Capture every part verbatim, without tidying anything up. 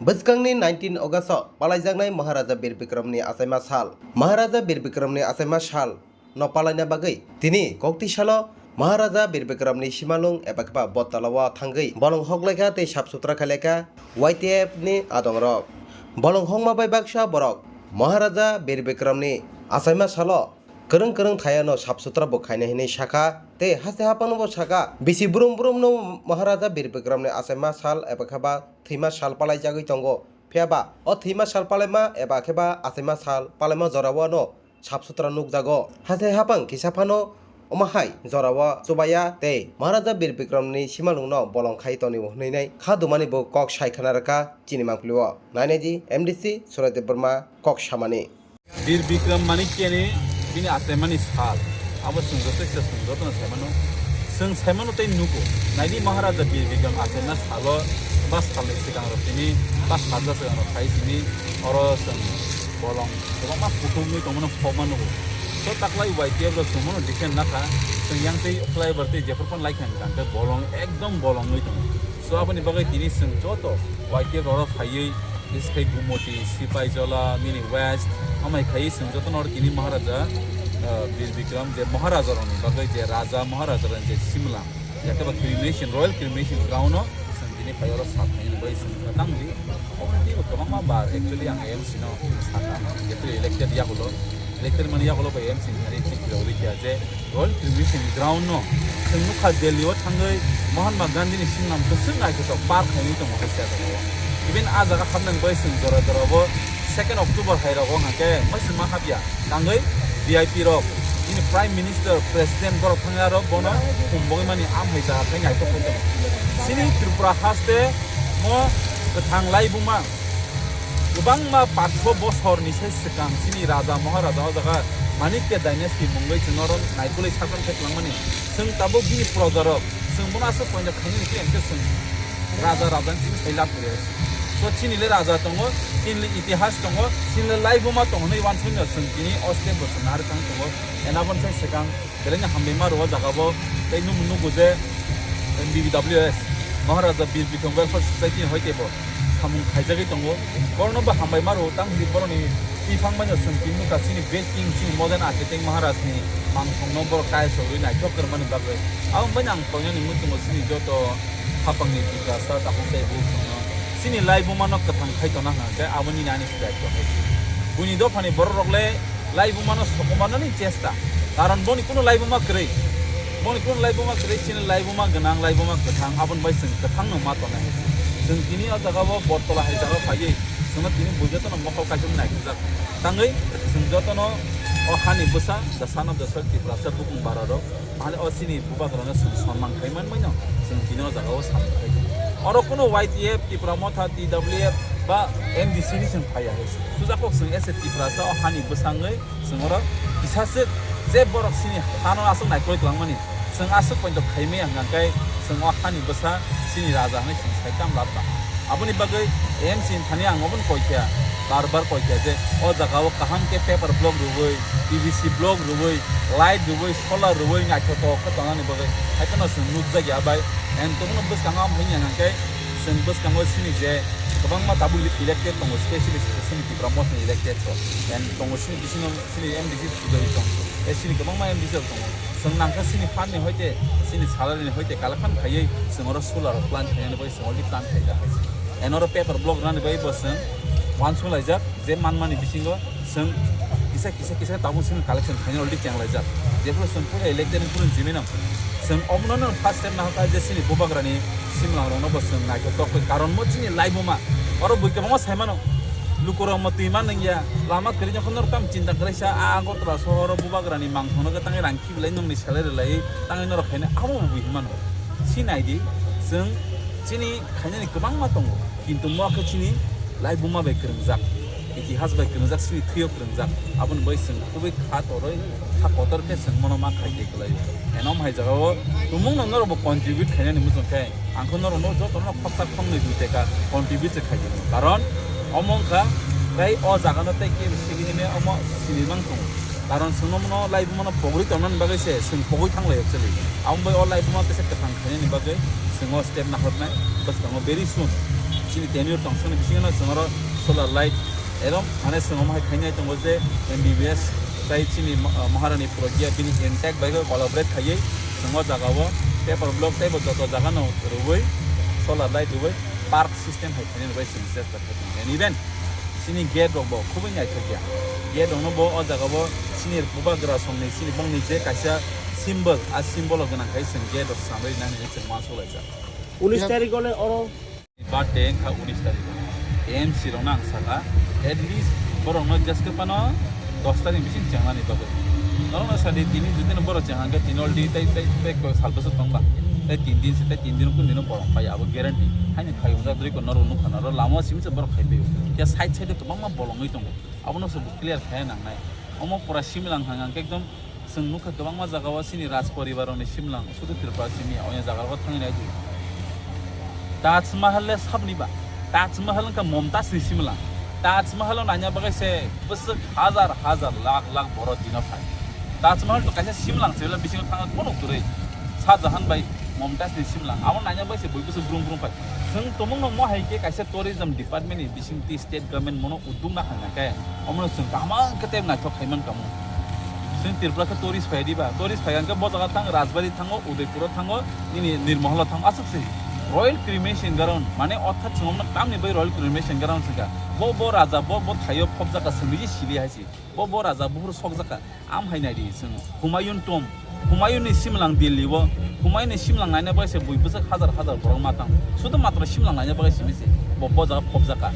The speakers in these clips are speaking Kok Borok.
Bwskangni nineteen August o palaijaknai Maharaja Bir Bikramni achaima sal. Maharaja Bir Bikramni achaima sal no palaina bagwi tini kokti salo Maharaja Bir Bikramni simalung eba khe ba Bottalao thangwi bolong hoklaikha tei sap sutra khailaikha Y T F ni adongrok. Bolong hokma bai baksa borok Maharaja Bir Bikramni achaima salo kwrwng kwrwng thayano sap sutra bo khaina hinwi sakha tei haste haphangno bo sakha, bisi brum brumno Maharaja Bir Bikramni achaima sal eba khe ba thwima sal palaijagwi tongo. Phiya ba o thwima sal palaima eba khe ba achaima sal palaima jorao no sap sutra nukjago. Haste haphang kisa phano omo hai jorao chubaya tei Maharaja Bir Bikramni simalungno bolong khai tonwi hwnwi nai kha dumani bo kok sai khna rwkha chini mangpili o. Nainai di M D C Suraj Debbarma kok samani. Bir Bikram Manikyani bini achaimani sal. Abo chwng joto se chwng jotono saimano. Chwng saimano tei nugo. Naidi Maharaja Bir Bikram achaima salo ba salni swkang rok tini ba salsa swkang rok phai tini oro chwng bolong kwbangma kuthumwi tongmano phobma nugo. So taklai Y T F rok chwngmano defend nakha. Chwng yang tei flyover tei jephru phano laikha hwnkha hwnkhe bolong ekdom bolongwi tongo. So aboni bagwi tini chwng joto Y T F rok phaiwi Bwskai Gumoti, Sipaijola, nini West, amai khai chwng jotono oro tini Maharaja, ah, Bir Bikram je Maharaja rokni bagwi je Raja Maharaja rokni je simla, yakhe ba cremation, Royal Cremation Ground o chwng tini phai oro sap khainani bai chwng kha tangdi. Omo tei bo kwbangma bar actually ang M C no sakha, jephru elected yakulo, elected mani yakulo bai M C ni thani chikirok rikya je Royal Cremation Ground no chwng nukha Delhi o thangwi Mahatma Gandhi ni swnam kwchwng naithotok park khainwi tongo hai se jaga o. Even a jaga hapnani bai chwng jora jora bo second October hai rogo hwnkhe maichwma hapya tangwi V I P rok, chini Prime Minister, President borok thangya rok bono khum bogwi mani am hai jaga khai naithok khai tongo. Chini Tripura haste mo kwthang laibuma. Kwbangma patsho bosorni sai swkang chini raja maharaja o jaga Manikya dynasty mungwi chwng oro naikolwi sakrang khe twlangmani. Chwng tabuk bini projarok, chwng bono aswk poito khainani khe hwnkhe chwng raja rajani chini sai lab kwrwi. So chini le raja tongo, chini le itihas tongo, chini le laibuma tongo hwnwi uansukya chwng tini o step bo chwng narwk tang tongo. Ena boni sai swkang Belai no hambai ma rwo o jaga bo tei nung nugo je B B W S Maharaja Bir Bikram Welfare Society ni hoi tebo samung khaijagwi tongo. Borokno bo hambai ma rwo tang hwnwi borokni twi phang bai no chwng tini nukha chini best king chini modern architect Maharaj ni mangthong no borok kaya sogwi naithok kwrwngmani bagwi. Aboni bai no ang koinani muchungo chini joto hapang ni Tiprasa takhuk tei bukhuk no chini laibuma no kwthang khai tona hwnkhe aboni nani side to hai. Buini dopha ni borok rok le laibuma no sokomornani chesta, karon boni kuno laibuma kwrwi, boni kuno laibuma kwrwi, chini laibuma gwnang, laibuma kwthang, aboni bai chwng kwthang no ma tongnai hai se. Chwng tini o jaga o Bottola hai jaga o phaiwi chwngno tini bo jotono mokol kaisa nai kujak tangwi chwng jotono o hani bwsa, the son of the soil, Tiprasa bukung bara rok. Hali o chini bubagrano chwng sonman khai manmai no chwng tini o jaga o samung khai tongo. Oro kuno Y T F, Tipra Motha, T W F ba M D C ni chwng phaiya hai se. Sujakok chwng ese Tiprasa o hani bwsangwi chwng oro kisa se je borok chini hano aswk naikolwi twlangmani chwng aswk poito khaimaya hwnkha khe chwng o hani bwsa chini raja hwnwi chwng sai tam lab ba. Aboni bagwi M C ni thani ang obono koi kha, bar bar koi kha je o jaga o kaham khe paper block rwui, P V C block rwui, light rwui, solar rwui naithotok khe tongnani bagwi. Haikheno chwng nukjakya bai, and tongno bwskango am hwnya hwnkhe chwng bwskango chini je kwbangma tabuk elected tongo, specially chini Tipra Motha ni elected rok, and tongo chini bisingo chini M D C pujari tong, tei chini kwbangma M D C rok tongo. Chwng nangkha chini fund ni hoite, chini salary ni hoite collection khaiwi chwng oro solar plant khainani bagwi chwng already plant khaijak hai se. And oro paper block rwnani bagwi bo chwng uansuk laijak je manmani bisingo chwng kisa kisa kisa tabuk chwng collection khainani already cheng laijak. Jephuru chwng puila elected ni phuru jimino chwng omono no first step nahakha je chini bubagrani simlang rokno bo chwng naithotok khe karon mo chini laibuma oro bui kwbangma saimano. Lukurok mo twi ma nungya, lama kwrwi jokho norok tamo chinta kwrwi sa, a Agartala sohoro bubagrani mangthongno khe tangwi rang khibilai nokni salai rwlaiwi tangwi norok khaina abo bo buhi mano. Si nai di, chwng chini khainani kwbangma tongo, kintu mo khe chini laibuma bai kwrwngjak, itihas bai kwrwngjak, chini thwio kwrwngjak, aboni bai chwng kubui kha torwi, kha kotor khe chwng mono ma khai tei kwlaio. Eno hai jagao tumungno norokbo contribute khainani muchung khe, ang khe norokno jotono khorsa khornwi dui taka contribute se khai di. Karon omo wngkha tei o jagano tei kebo sigi hwnwi omo sinimang tongo. Karon chwngno mono laibumano pogri tongmani bagwi se chwng pogwi thang lai actually. Amo bai o laibuma kisa kwthang khainani bagwi chwng o step naharnai bwskango very soon. Chini tenure tong sani bisingo no chwng oro solar light, erom mane chwng omo hai khainai tongo je M B B S tai chini ma-, Maharani Pragya bini intact bai collaborate khaiwi chwng o jaga o paper block tei bo joto jaga no rwui solar light rwui park system hai khainani bai chwng chesta khaitong. And even chini gate rok bo khubui naithok ya. Gate rok no bo o jaga o chini bubagra songni chini bongni je kaisa symbol, a symbol o gwnang khai chwng gate rok swnamwi nani chwng uansuk laijak. Unis tarik ole oro Birthday wngkha unis tarikh. A M C rokno ang sakha, at least borokno jeske phano dos tarikh bising chengnani bagwi. Norokno sadi tini jotino borok cheng hwnkhe tini already tei, tei, tei koi sal bwswk tongba. Tei tin din se, tei tin din kunu dino borok phai abo guarantee. Haini phai wngjak dri ko norok nukha norok lama o simi se borok khai phai. Khe side side o kwbangma bolongwi tongo. Abono se bo clear khai nangnai. Omo pura similang hwnkha hwnkhe ekdom Chwng nukha kwbangma jagao chini Raj poribar rokni simlang, sudu Tripura simi ya, oya jaga rok thangwi nai di. Taj Mahal le sabni ba? Taj Mahal wngkha Mumtaz ni simlang. Taj Mahal o naina bagwi se bwswk hajar hajar lakh lakh borok dino phai. Taj Mahal to kaisa simlang se, bisingo thangwi kono kwrwi Shah Jahan bai Mumtaz ni simlang. Abo naina bagwi se bui bwswk brum brum phai. Chwng tumungno mo hai khe kaisa tourism department ni bising twi state government mono uduk na hwnga khe, omono chwng kaham khe tei naithok khai man kamo. Chwng Tripura khe tourist phai diba, tourist phai hwnkhe bo jaga thang, Rajbari thango, Udaipuro thango, nini Nirmahalo thango, aswk se. Royal cremation ground, mane orthat chwng omono tamni bai royal cremation ground se kha. Bo, bo raja, bo, bo thaio phobjak kha, chwng niji sili hai se. Bo, bo raja buphuru sokjak kha. Am hai nai di chwng Humayun tomb, Humayun ni simlang Delhi o, Humayun ni simlang naina bagwi se bui bwswk hajar hajar borok ma tang. Sudu matro simlang naina bagwi simi se bo, bo jaga phobjak kha.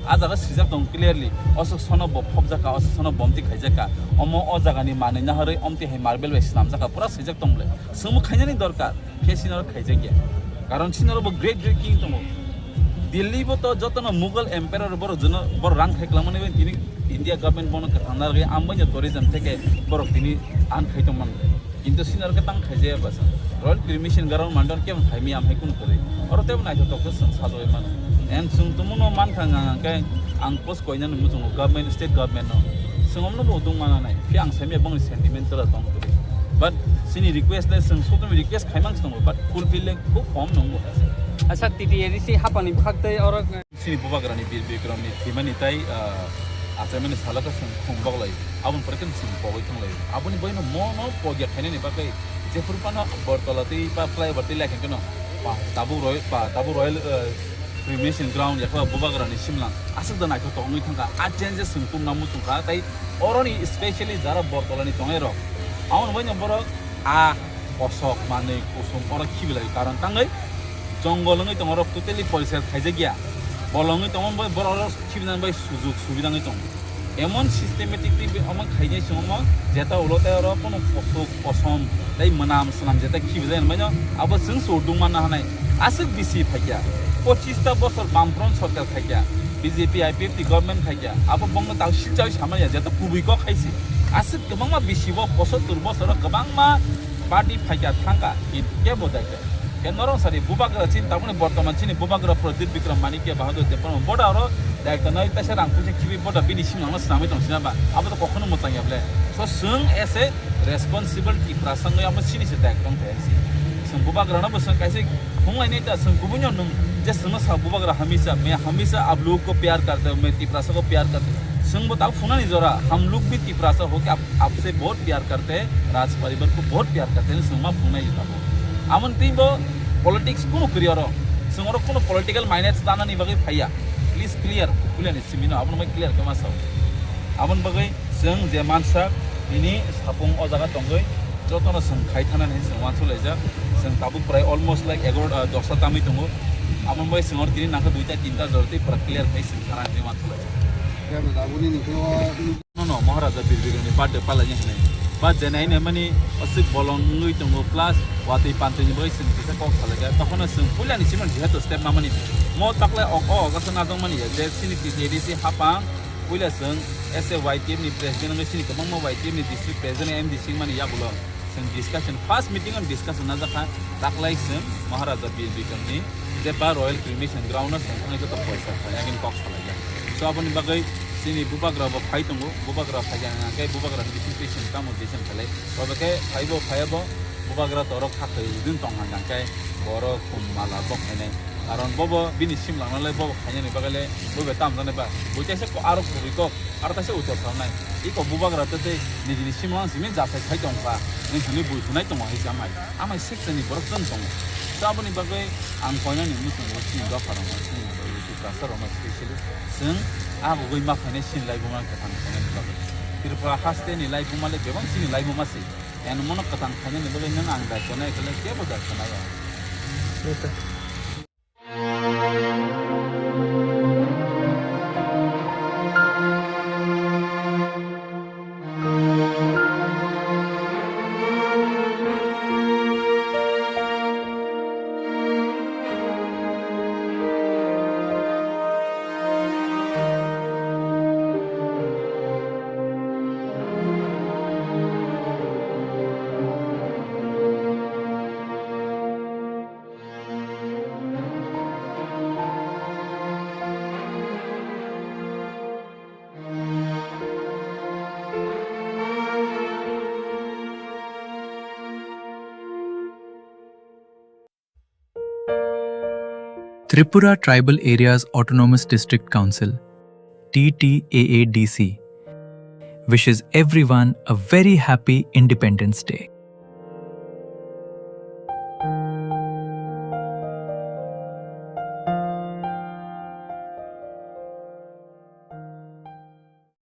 A jaga swijak tong clearly, oswk sono bo phobjak kha, oswk sono bomti khaijak kha. Omo o jaga ni manwi naharwi omti hai marble bai swnamjak kha, pura swijak tong le. Chwngbo khainani dorkar. Khe sinaro khaijak ya. Karon sinaro bo great great king tongo. Delhi bo to jotono Mughal emperor borok jono borok rang khai kwlangmani bai tini India government bono kwthang narwgwi ambai no tourism theke borok tini an khai tongmani. Kintu sinaro khe tang khaijaya bwsa. Royal cremation ground mandon kebo phaimi amhai kunu kwrwi. Oro tebo naithotok khe chwng sajagwi mano. And chwng tumuno mankha ang khe ang post koinani muchungo government, state government no. Chwng omno bo udung mana nai. Khe ang saimya bongni sentiment kwrwi tong kwrwi. But chini request le chwng sotumi request khaimang se tongo, but fulfill le khub kom nongo. Acha, T T A D C hapani bwkhak tei oro. Chini bubagrani Bir Bikramni thwimani tai, ah, achaimani salo khe chwng khum boglai. Aboni pore khe chwng pogwi thanglai. Aboni boino mono pogya khainani bagwi jephuru phano Bortola tei ba flyover tei lai khe kheno pa tabuk roi-, pa tabuk royal, ah, cremation ground yakha bubagrani simlang aswk da naithok tongwi thangkha. A changes chwng tungna muchungkha tei oroni specially jara Bortolani tongnai rok. Aboni boino borok a kosok, manwi, kusum, oro khibilai karon tangwi jongol wngwi tongo, oro totally porisar khaijakya. Bolong wngwi tongo, bai borok oro khibinani bai sujuk subida wngwi tongo. Emon systematic tei omo khainai se omo jeta ulo tei oro kono kosok, kosom tei mwnam swnam jeta khibilai hinbaino abo chwng se udung manna hanai. Aswk bisi phaikya, pochista bosor Bamfront sorkar khaikya, B J P I P F T government khaikya, abo bongno tao silchawi samanya jeta kubui kok hai se. Aswk kwbangma bisi bo posotur bosoro kwbangma party phaikya thangkha, kebo daikha. Khe norok sari bubagra chini tabukni bortoman chini bubagra Pradyut Bikram Manikya Bahadur Debbarma boda oro daikha nai taisa rang puisa khibi boda bini simangno swnamwi tong sina ba abo to kokhono mwchang ya ble. So chwng as a responsible Tiprasa wngwi amo chini se daikha tong thai si. Chwng bubagra no bo chwng kaisa phunglai nai ta chwng kubui no nung je chwngno sa bubagra hamisa, main hamisa aap log ko pyar karte ho, main Tiprasa ko pyar karte ho. Chwng bo tabuk phungnani jora, hum log bhi Tiprasa ho kya aap, aapse bahut pyar karte hain, Raj paribar ko bahut pyar karte hain, chwng ma phungnai jora bo. Amon twi bo politics kunu kwrwi oro. Chwng oro kunu political minus danani bagwi phaiya. Please clear, Puilani simino, aboni bagwi clear khe ma sao. Aboni bagwi chwng je mansa, bini sapung o jaga tongwi jotono chwng khai thanani hinwi chwng uansukhlaijak. Chwng tabuk prai almost like egaro, ah, dosta tamwi tongo. Aboni bagwi chwng oro tini nangkha duita tinta jora tei pura clear khai chwng thanani hinwi uansukhlaijak. Khe aboni nungkhe o No, no, Maharaja Bir Bikramni birthday palaini hinwi. Ba je nai nai mani aswk bolong wngwi tongo, plus watwi pantwini bagwi chwng kisa kok salaikha. Tokhono chwng puilani chimani jehetu step namani. Mo taklai o, o, o kasa najokmani ya, je chini T T A D C hapang, puila chwng as a Y T F ni president wngwi chini kwbangma Y T F ni district president M D C wngmani yagulo. Chwng discussion, first meeting on discussion najak kha, taklai chwng Maharaja Bir Bikramni je ba Royal Cremation Ground no chwng thangwi joto poisa khlai, agini kok salaijak. So aboni bagwi chini bubagra bo phai tongo, bubagra phaikha hwnkhe bubagra ni bising twi chwng tamo decision khlai. Tobokhe phaibo phaiya bo bubagra to oro kha khwlai wngwi tong hwnkhe borok khum mala bo khainai. Karon bobo bini simlangno le bobo khainani bagwi le bo bai tamjani ba. Bo teisa ko aro kubui kok, aro teisa ucha salnai. Iko bubagra tei tei nijini simlang simi jasai khai tongkha. Nini hwnwi bui hwnai tongo hai se amai. Amai siksa ni borok chwng tongo. Taboni bagwi ang koinani muchungo chini dopha rokno, chini Tiprasa rokno specially chwng a bugwi ma khainai chini laibuma kwthang khainani bagwi. Tripura haste ni laibuma le bebak chini laibuma se. Eno mono kwthang khainani bagwi nwng ang daikho nai khe le kebo daikho nai ya. Tripura Tribal Areas Autonomous District Council, T T A A D C, wishes everyone a very happy Independence Day.